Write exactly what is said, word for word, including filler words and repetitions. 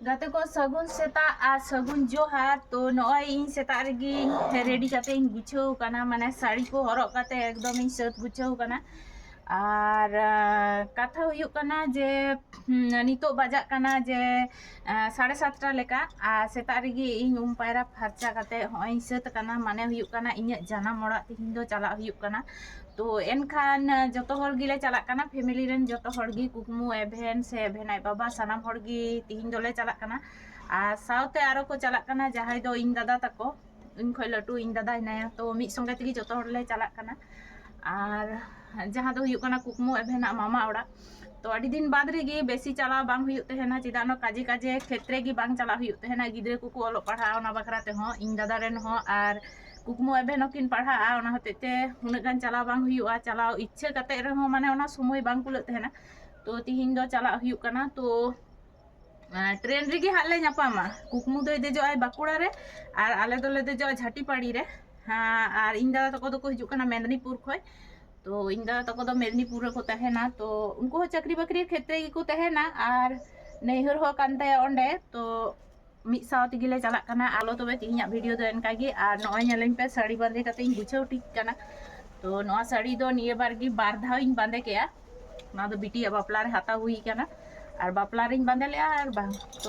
ᱜᱟᱛᱮ ᱠᱚ, ᱥᱟᱹᱜᱩᱱ ᱥᱮᱛᱟᱜ ᱟᱨ ᱥᱟᱹᱜᱩᱱ ᱡᱚᱦᱟᱨ᱾ ᱛᱚ ᱱᱚᱜᱼᱚᱭ ᱤᱧ ᱥᱮᱛᱟᱜ ᱨᱮᱜᱮᱧ ᱨᱮᱰᱤ ᱠᱟᱛᱮ ᱤᱧ ᱜᱩᱪᱷᱟᱹᱣ ᱠᱟᱱᱟ, ᱢᱟᱱᱮ ᱥᱟᱹᱲᱤ ᱠᱚ ᱦᱚᱨᱚᱜ ᱠᱟᱛᱮ ᱮᱠᱫᱚᱢ ᱤᱧ ᱥᱟᱹᱛ ᱜᱩᱪᱷᱟᱹᱣ ᱠᱟᱱᱟ᱾ ᱟᱨ ᱟᱸ, ᱠᱟᱛᱷᱟ ᱦᱩᱭᱩᱜ ᱠᱟᱱᱟ ᱡᱮ ᱦᱩᱸ, ᱱᱤᱛᱚᱜ ᱵᱟᱡᱟᱜ ᱠᱟᱱᱟ ᱡᱮ ᱟᱸ, ᱥᱟᱲᱮ ᱥᱟᱛᱴᱟ ᱞᱮᱠᱟ᱾ ᱟᱨ ᱥᱮᱛᱟᱜ ᱨᱮᱜᱮ ᱤᱧ ᱩᱢ ᱯᱟᱭᱨᱟ ᱯᱷᱟᱨᱪᱟ ᱠᱟᱛᱮ ᱦᱚᱸᱜᱼᱚᱭ ᱤᱧ ᱥᱟᱹᱛ ᱟᱠᱟᱱᱟ᱾ ᱢᱟᱱᱮ ᱦᱩᱭᱩᱜ ᱠᱟᱱᱟ ᱤᱧᱟᱹᱜ ᱡᱟᱱᱟᱢ ᱚᱲᱟᱜ ᱛᱤᱦᱤᱧ ᱫᱚ ᱪᱟᱞᱟᱜ ᱦᱩᱭᱩᱜ ᱠᱟᱱᱟ᱾ ᱛᱚ ᱮᱱᱠᱷᱟᱱ ᱡᱚᱛᱚ ᱦᱚᱲ ᱜᱮᱞᱮ ᱪᱟᱞᱟᱜ ᱠᱟᱱᱟ, ᱯᱷᱮᱢᱤᱞᱤ ᱨᱮᱱ ᱡᱚᱛᱚ ᱦᱚᱲ ᱜᱮ, ᱠᱩᱠᱢᱩ, ᱮᱵᱷᱮᱱ ᱥᱮ ᱮᱵᱷᱮᱱ ᱟᱡ ᱵᱟᱵᱟ, ᱥᱟᱱᱟᱢ ᱦᱚᱲ ᱜᱮ ᱛᱤᱦᱤᱧ ᱫᱚᱞᱮ ᱪᱟᱞᱟᱜ ᱠᱟᱱᱟ᱾ ᱟᱨ ᱥᱟᱶᱛᱮ ᱟᱨᱚ ᱠᱚ ᱪᱟᱞᱟᱜ ᱠᱟᱱᱟ ᱡᱟᱦᱟᱸᱭ ᱫᱚ ᱤᱧ ᱫᱟᱫᱟ ᱛᱟᱠᱚ, ᱤᱧ ᱠᱷᱚᱱ ᱞᱟᱹᱴᱩ ᱤᱧ ᱫᱟᱫᱟ ᱦᱮᱱᱟᱭᱟ᱾ ᱛᱚ ᱢᱤᱫ ᱥᱚᱸᱜᱮ ᱛᱮᱜᱮ ᱡᱚᱛᱚ ᱦᱚᱲ ᱞᱮ ᱪᱟᱞᱟᱜ ᱠᱟᱱᱟ᱾ ᱟᱨ ᱡᱟᱦᱟᱸ ᱫᱚ ᱦᱩᱭᱩᱜ ᱠᱟᱱᱟ ᱠᱩᱠᱢᱩ ᱮᱵᱷᱮᱱᱟᱜ ᱢᱟᱢᱟ ᱚᱲᱟᱜ᱾ ᱛᱚ ᱟᱹᱰᱤ ᱫᱤᱱ ᱵᱟᱫᱽ ᱨᱮᱜᱮ, ᱵᱮᱥᱤ ᱪᱟᱞᱟᱣ ᱵᱟᱝ ᱦᱩᱭᱩᱜ ᱛᱟᱦᱮᱱᱟ, ᱪᱮᱫᱟᱜ ᱚᱱᱟ ᱠᱟᱡᱮ ᱠᱟᱡᱮ ᱠᱷᱮᱛᱨᱮ ᱜᱮ ᱵᱟᱝ ᱪᱟᱞᱟᱜ ᱦᱩᱭᱩᱜ ᱛᱟᱦᱮᱱᱟ᱾ ᱜᱤᱫᱽᱨᱟᱹ ᱠᱚᱠᱚ ᱚᱞᱚᱜ ᱯᱟᱲᱦᱟᱜᱼᱟ, ᱚᱱᱟ ᱵᱟᱠᱷᱨᱟ ᱛᱮᱦᱚᱸ ᱤᱧ ᱫᱟᱫᱟ ᱨᱮᱱ ᱦᱚᱸ ᱟᱨ ᱠᱩᱠᱢᱩ ᱮᱵᱷᱮᱱ ᱦᱚᱸᱠᱤᱱ ᱯᱟᱲᱦᱟᱜᱼᱟ, ᱚᱱᱟ ᱦᱚᱛᱮᱡ ᱛᱮ ᱩᱱᱟᱹᱜ ᱜᱟᱱ ᱪᱟᱞᱟᱣ ᱵᱟᱝ ᱦᱩᱭᱩᱜᱼᱟ᱾ ᱪᱟᱞᱟᱣ ᱤᱪᱪᱷᱟᱹ ᱠᱟᱛᱮ ᱨᱮᱦᱚᱸ ᱢᱟᱱᱮ ᱚᱱᱟ ᱥᱚᱢᱚᱭ ᱵᱟᱝ ᱠᱩᱞᱟᱹᱜ ᱛᱟᱦᱮᱱᱟ᱾ ᱛᱚ ᱛᱤᱦᱤᱧ ᱫᱚ ᱪᱟᱞᱟᱜ ᱦᱩᱭᱩᱜ ᱠᱟᱱᱟ᱾ ᱛᱚ ᱟᱨ ᱴᱨᱮᱱ ᱨᱮᱜᱮ ᱦᱟᱸᱜ ᱞᱮ ᱧᱟᱯᱟᱢᱟ᱾ ᱠᱩᱠᱢᱩ ᱫᱚᱭ ᱫᱮᱡᱚᱜ ᱟᱭ ᱵᱟᱸᱠᱩᱲᱟ ᱨᱮ ᱟᱨ ᱟᱞᱮ ᱫᱚᱞᱮ ᱫᱮᱡᱚᱜᱼᱟ ᱡᱷᱟᱴᱤᱯᱟᱲᱤ ᱨᱮ᱾ ᱦᱮᱸ, ᱟᱨ ᱤᱧ ᱫᱟᱫᱟ ᱛᱟᱠᱚ ᱫᱚᱠᱚ ᱦᱤᱡᱩᱜ ᱠᱟᱱᱟ ᱢᱮᱫᱽᱱᱤᱯᱩᱨ ᱠᱷᱚᱱ᱾ ᱛᱚ ᱤᱧ ᱫᱟᱫᱟ ᱛᱟᱠᱚ ᱫᱚ ᱢᱮᱫᱽᱱᱤᱯᱩᱨ ᱨᱮᱠᱚ ᱛᱟᱦᱮᱱᱟ᱾ ᱛᱚ ᱩᱱᱠᱩ ᱦᱚᱸ ᱪᱟᱹᱠᱨᱤ ᱵᱟᱹᱠᱨᱤ ᱠᱷᱮᱛᱨᱮ ᱜᱮᱠᱚ ᱛᱟᱦᱮᱱᱟ ᱟᱨ ᱱᱟᱹᱭᱦᱟᱹᱨ ᱦᱚᱸ ᱠᱟᱱ ᱛᱟᱭᱟ ᱚᱸᱰᱮ᱾ ᱛᱚ ᱢᱤᱫ ᱥᱟᱶ ᱛᱮᱜᱮ ᱞᱮ ᱪᱟᱞᱟᱜ ᱠᱟᱱᱟ᱾ ᱟᱞᱚ ᱛᱚᱵᱮ ᱛᱮᱦᱮᱧᱟᱜ ᱵᱷᱤᱰᱤᱭᱳ ᱫᱚ ᱮᱱᱠᱟ ᱜᱮ, ᱟᱨ ᱱᱚᱜᱼᱚᱭ ᱧᱮᱞᱤᱧ ᱯᱮ, ᱥᱟᱹᱲᱤ ᱵᱟᱸᱫᱮ ᱠᱟᱛᱮ ᱤᱧ ᱜᱩᱪᱷᱟᱹᱣ ᱴᱷᱤᱠ ᱠᱟᱱᱟ᱾ ᱛᱚ ᱱᱚᱣᱟ ᱥᱟᱹᱲᱤ ᱫᱚ ᱱᱤᱭᱟᱹ ᱵᱟᱨ ᱜᱮ ᱵᱟᱨ ᱫᱷᱟᱣ ᱤᱧ ᱵᱟᱸᱫᱮ ᱠᱮᱜᱼᱟ᱾ ᱱᱚᱣᱟ ᱫᱚ ᱵᱤᱴᱤᱭᱟᱜ ᱵᱟᱯᱞᱟ ᱨᱮ ᱦᱟᱛᱟᱣ ᱦᱩᱭ ᱠᱟᱱᱟ, ᱟᱨ ᱵᱟᱯᱞᱟ ᱨᱤᱧ ᱵᱟᱸᱫᱮ ᱞᱮᱜᱼᱟ, ᱟᱨ ᱵᱟᱝ ᱛᱚ